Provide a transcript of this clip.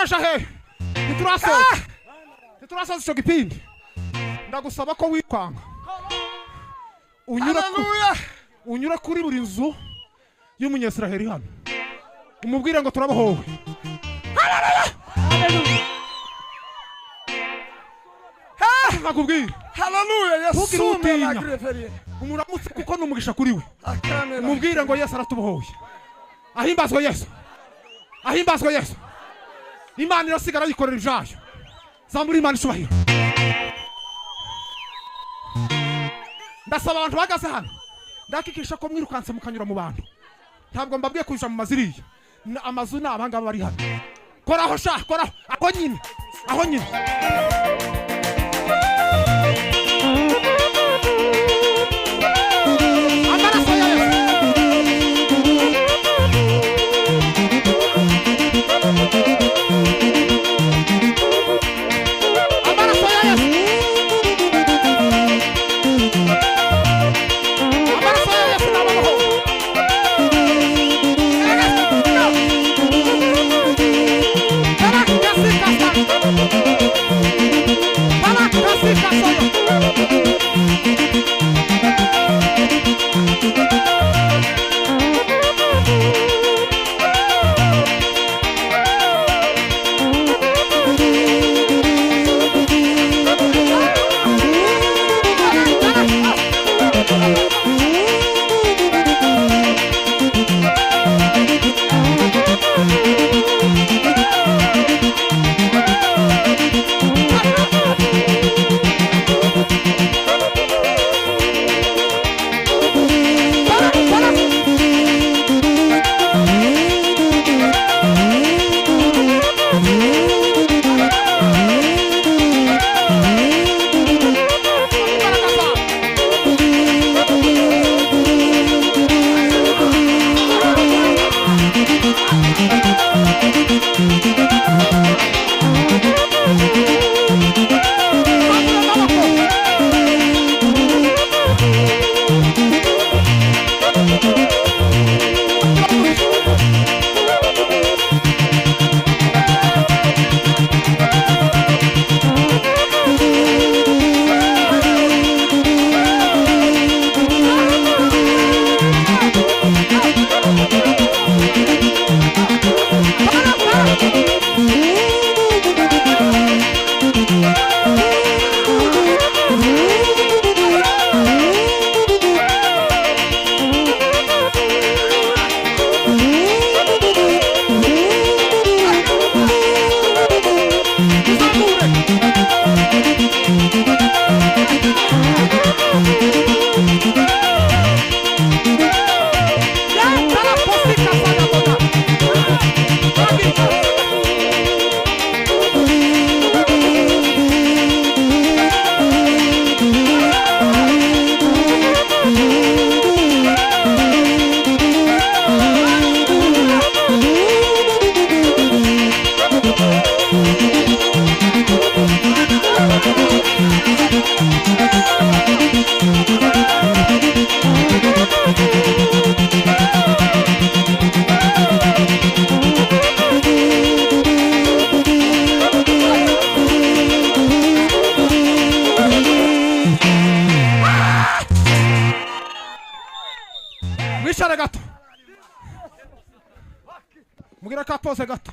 Turaja he? Ntiturasoza. Ntiturasoza icyo gipindi. Ndagusaba ko wikwanga. Unyura kuri buri nzu y'umunyesiraheli hano. Umubwire ngo turabohowe. Haleluya. Nakubwira. Haleluya. Yesu na umuramutse kuko numugisha kuri we. Umubwire ngo Yesu aratubohoye. Ahimbazwe Yesu. Ahimbazwe Yesu. Imana irasigara yikorera ibyayo. Zamura Imana ishubahiro. Ndasaba abantu bahagaze hano. Ndakikisha ko mwirukanse mukanyura mu bantu. Ntabwo mbabwiye kuja mu maziriya. Amazu ni abangaba bari hano. Koraho sha, koraho. Aho nyine. Aho nyine. Amaraso ya Yesu. Amaraso ya Yesu. Amaraso ya Yesu n'abaho. Mwicare gato. Mugira ka pause gato.